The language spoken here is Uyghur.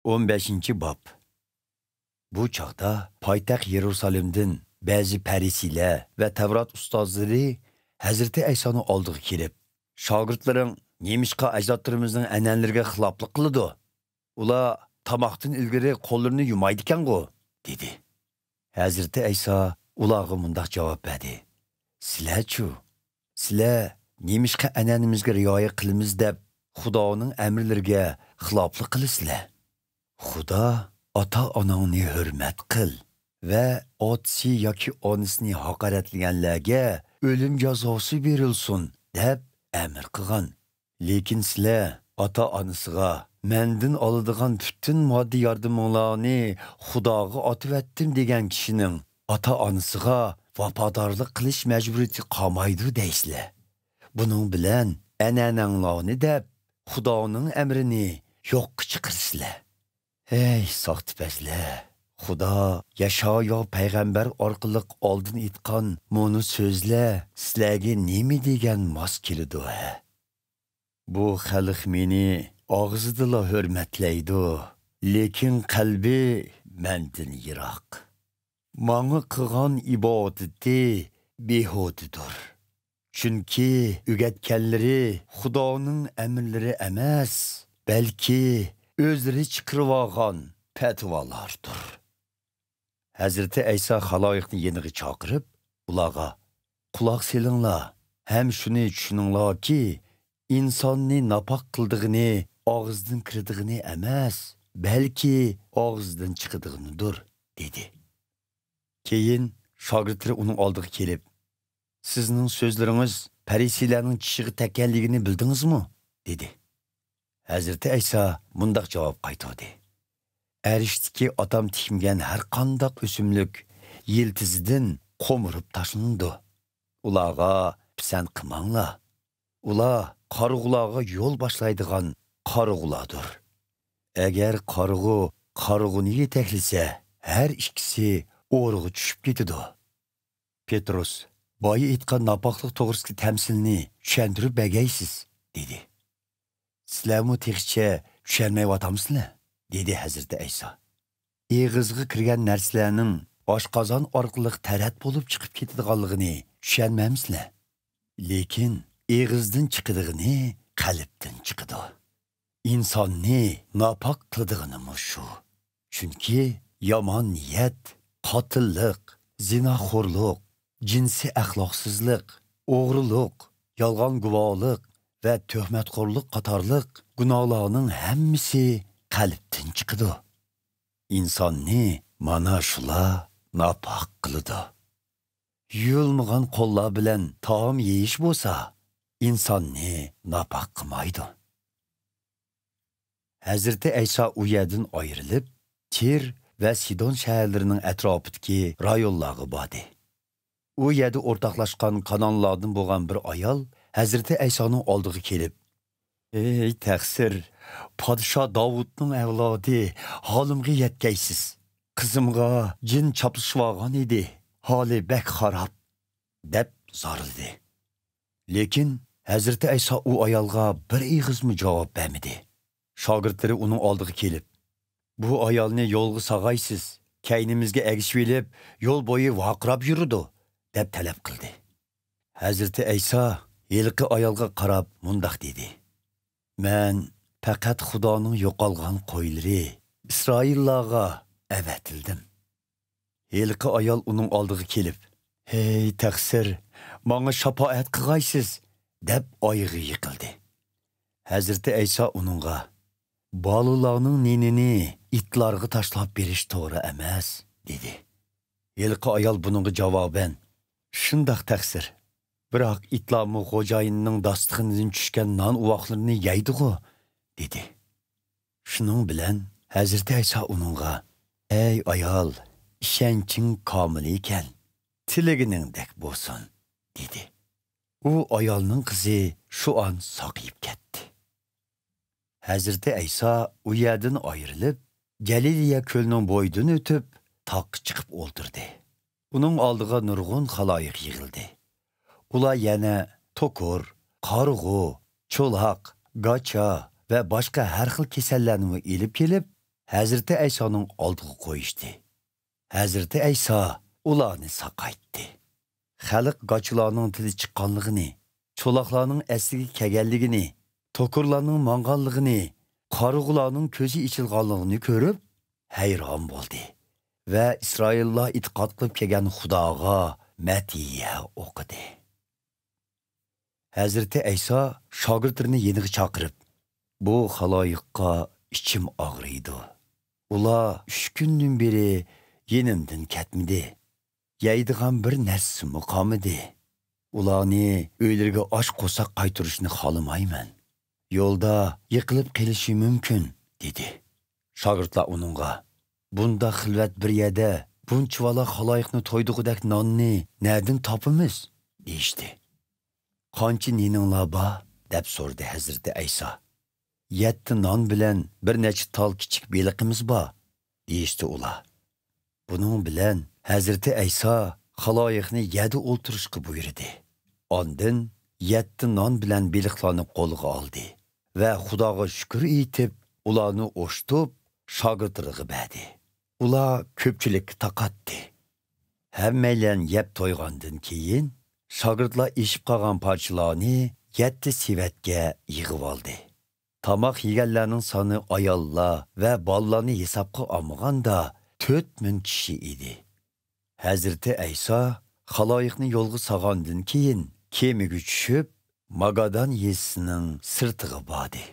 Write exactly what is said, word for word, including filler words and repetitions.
ئون بەشىنچى باب. بۇ چاغدا پايتەخت يېرۇسالېمدىن بەزى پەرىسىيلەر ۋە تەۋرات ئۇستازلىرى ھەزرىتى ئەيسانىڭ ئالدىغا كېلىپ، «شاگىرتلىرىڭ نېمىشقا ئەجدادلىرىمىزنىڭ ئەنئەنىلىرىگە خىلاپلىق قىلىدۇ؟ ئۇلار تاماقتىن ئىلگىرى قوللىرىنى يۇمايدىكەنغۇ؟» دېدى. ھەزرىتى ئەيسا ئۇلارغا مۇنداق جاۋاب بەردى: «سىلەرچۇ؟ سىلەر نېمىشقا ئەنئەنىمىزگە رىئايە قىلىمىز دەپ، خۇدانىڭ ئەمرلىرىگە خىلاپلىق قىلىسىلەر؟ خۇدا، 'ئاتا-ئاناڭنى ھۆرمەت قىل ۋە ئاتىسى ياكى ئانىسىنى ھاقارەتلىگەنلەرگە ئۆلۈم جازاسى بېرىلسۇن' دەپ ئەمر قىلغان. لېكىن سىلەر ئاتا-ئانىسىغا، 'مەندىن ئالىدىغان پۈتۈن ماددىي ياردىمىڭلارنى خۇداغا ئاتىۋەتتىم' دېگەن كىشىنىڭ ئاتا-ئانىسىغا ۋاپادارلىق قىلىش مەجبۇرىيىتى قالمايدۇ دەيسىلەر. بۇنىڭ بىلەن ئەنئەنەڭلارنى دەپ، خۇدانىڭ ئەمرىنى يوققا چىقىرىسىلەر. ھەي، ساختىپەزلەر! خۇدا يەشايا پەيغەمبەر ئارقىلىق ئالدىن ئېيتقان مۇنۇ سۆزلەر سىلەرگە نېمە دېگەن ماس كېلىدۇ، ھە؟ بۇ خەلق مېنى ئاغزىدىلا ھۆرمەتلەيدۇ، لېكىن قەلبى مەندىن يىراق. ماڭا قىلغان ئىبادىتى بىھۇدىدۇر. چۈنكى ئۆگەتكەنلىرى خۇدانىڭ ئەمرلىرى ئەمەس، بەلكى ئۆزلىرى چىقىرىۋالغان پەتىۋالاردۇر.» ھەزرىتى ئەيسا خالايىقنى يېنىغا چاقىرىپ، ئۇلارغا: «قۇلاق سېلىڭلار ھەم شۇنى چۈشىنىڭلاركى، ئىنساننى ناپاك قىلىدىغىنى ئاغزىدىن كىرىدىغىنى ئەمەس، بەلكى ئاغزىدىن چىقىدىغىنىدۇر» دېدى. كېيىن شاگىرتلىرى ئۇنىڭ ئالدىغا كېلىپ: «سىزنىڭ سۆزلىرىڭىز پەرىسىيلەرنىڭ چىشىغا تەگكەنلىكىنى بىلدىڭىزمۇ؟» دېدى. ھەزرىتى ئەيسا مۇنداق جاۋاب قايتۇردى: «ئەرشتىكى ئاتام تىكمىگەن ھەر قانداق ئۆسۈملۈك يىلتىزىدىن قومۇرۇپ تاشلىنىدۇ. ئۇلارغا پىسەنت قىلماڭلار. ئۇلار قارىغۇلارغا يول باشلايدىغان قارىغۇلاردۇر. ئەگەر قارىغۇ قارىغۇنى يېتەكلىسە، ھەر ئىككىسى ئورىغا چۈشۈپ كېتىدۇ.» پېتروس: «بايا ئېيتقان ناپاكلىق توغرىسىدىكى تەمسىلنى چۈشەندۈرۈپ بەرگەيسىز» دېدى. «سىلەرمۇ تېخىچە چۈشەنمەيۋاتامسىلەر؟» دېدى ھەزرىتى ئەيسا. «ئېغىزغا كىرگەن نەرسىلەرنىڭ ئاشقازان ئارقىلىق تەرەت بولۇپ چىقىپ كېتىدىغانلىقىنى چۈشەنمەمسىلەر؟ لېكىن ئېغىزدىن چىقىدىغىنى قەلبتىن چىقىدۇ. ئىنساننى ناپاك قىلىدىغىنىمۇ شۇ. چۈنكى يامان نىيەت، قاتىللىق، زىناخورلۇق، جىنسىي ئەخلاقسىزلىق، ئوغرىلىق، يالغان گۇۋاھلىق ۋە تۆھمەتخورلۇق قاتارلىق گۇناھلارنىڭ ھەممىسى قەلبتىن چىقىدۇ. ئىنساننى مانا شۇلار ناپاك قىلىدۇ. يۇيۇلمىغان قوللار بىلەن تائام يېيىش بولسا، ئىنساننى ناپاك قىلمايدۇ.» ھەزرىتى ئەيسا ئۇ يەردىن ئايرىلىپ، تىر ۋە سىدون شەھەرلىرىنىڭ ئەتراپىدىكى رايونلارغا باردى. ئۇ يەردە ئورتاقلاشقان كانانلاردىن بولغان بىر ئايال ھەزرىتى ئەيسانىڭ ئالدىغا كېلىپ: «ئەي تەقسىر، پادىشاھ داۋۇتنىڭ ئەۋلادى، ھالىمغا يەتكەيسىز. قىزىمغا جىن چاپلىشىۋالغان ئىدى، ھالى بەك خاراب» دەپ زارلىدى. لېكىن ھەزرىتى ئەيسا ئۇ ئايالغا بىر ئېغىزمۇ جاۋاب بەرمىدى. شاگىرتلىرى ئۇنىڭ ئالدىغا كېلىپ: «بۇ ئايالنى يولغا ساغايسىز، كەينىمىزگە ئەگىشىۋېلىپ، يول بويى ۋارقىراپ يۈرىدۇ» دەپ تەلەپ قىلدى. ھەزرىتى ئەيسا ھېلىقى ئايالغا قاراپ مۇنداق دېدى: «مەن پەقەت خۇدانىڭ يوقالغان قويلىرى، ئىسرائىللارغا ئەۋەتىلدىم.» ھېلىقى ئايال ئۇنىڭ ئالدىغا كېلىپ: «ھەي تەقسىر، ماڭا شاپائەت قىغايسىز» دەپ ئايىغىغا يىقىلدى. ھەزرىتى ئەيسا ئۇنىڭغا: «بالىلارنىڭ نېنىنى ئىتلارغا تاشلاپ بېرىش توغرا ئەمەس» دېدى. ھېلىقى ئايال بۇنىڭغا جاۋابەن: «شۇنداق تەقسىر، بىراق ئىتلارمۇ خوجايىننىڭ داستىخىنىدىن چۈشكەن نان ئۇۋاقلىرىنى يەيدىغۇ» دېدى. شۇنىڭ بىلەن ھەزرىتى ئەيسا ئۇنىڭغا: «ئەي ئايال، ئىشەنچىڭ كامىل ئىكەن، تىلىگىنىڭدەك بولسۇن» دېدى. ئۇ ئايالنىڭ قىزى شۇ ئان ساقىيىپ كەتتى. ھەزرىتى ئەيسا ئۇ يەردىن ئايرىلىپ، گەلىلىيە كۆلىنىڭ بويىدىن ئۆتۈپ، تاغقا چىقىپ ئولتۇردى. ئۇنىڭ ئالدىغا نۇرغۇن خالايىق يىغىلدى. ئۇلار يەنە توكۇر، قارىغۇ، چولاق، گاچا ۋە باشقا ھەر خىل كېسەللەرنىمۇ ئېلىپ كېلىپ، ھەزرىتى ئەيسانىڭ ئالدىغا قويۇشتى. ھەزرىتى ئەيسا ئۇلارنى ساقايتتى. خەلق گاچىلارنىڭ تىلى چىققانلىقىنى، چولاقلارنىڭ ئەسلىگە كەلگەنلىكىنى، توكۇرلارنىڭ ماڭغانلىقىنى، قارىغۇلارنىڭ كۆزى ئېچىلغانلىقىنى كۆرۈپ، ھەيران بولدى ۋە ئىسرائىللار ئېتىقاد قىلىپ كەلگەن خۇداغا مەدھىيە ئوقۇدى. ھەزرىتى ئەيسا شاگىرتلىرىنى يېنىغا چاقىرىپ، بۇ خالايىققا ئىچىم ئاغرىيدۇ. ئۇلار ئۈچ كۈندىن بېرى يېنىمدىن كەتمىدى. يەيدىغان بىر نەرسىمۇ قالمىدى. ئۇلارنى ئۆيلىرىگە ئاچ قورساق قايتۇرۇشنى خالىمايمەن. يولدا يىقىلىپ قېلىشى مۇمكىن، دېدى. شاگىرتلار ئۇنىڭغا، بۇنداق خىلۋەت بىر يەردە بۇنچىۋالا خالايىقنى تويدۇرغۇدەك ناننى نەدىن تاپىمىز؟ دېيىشتى. قانچە نېنىڭلار بار؟ دەپ سورىدى ھەزرىتى ئەيسا. يەتتە نان بىلەن بىر نەچچە تال كىچىك بېلىقىمىز بار، دېيىشتى ئۇلار. بۇنىڭ بىلەن ھەزرىتى ئەيسا خالايىقنى يەردە ئولتۇرۇشقا بۇيرۇدى. ئاندىن يەتتە نان بىلەن بېلىقلارنى قولىغا ئالدى ۋە خۇداغا شۈكۈر ئېيتىپ، ئۇلارنى ئوشتۇپ، شاگىرتلىرىغا بەردى. ئۇلار كۆپچىلىككە تارقاتتى. ھەممەيلەن يەپ تويغاندىن كېيىن، شاگىرتلار ئېشىپ قالغان پارچىلارنى يەتتە سېۋەتكە يىغىۋالدى. تاماق يېگەنلەرنىڭ سانى ئاياللار ۋە بالىلارنى ھېسابقا ئالمىغاندا، تۆت مىڭ كىشى ئىدى. ھەزرىتى ئەيسا خالايىقنى يولغا سالغاندىن كېيىن، كېمىگە چۈشۈپ، ماگادان يېزىسىنىڭ سىرتىغا باردى.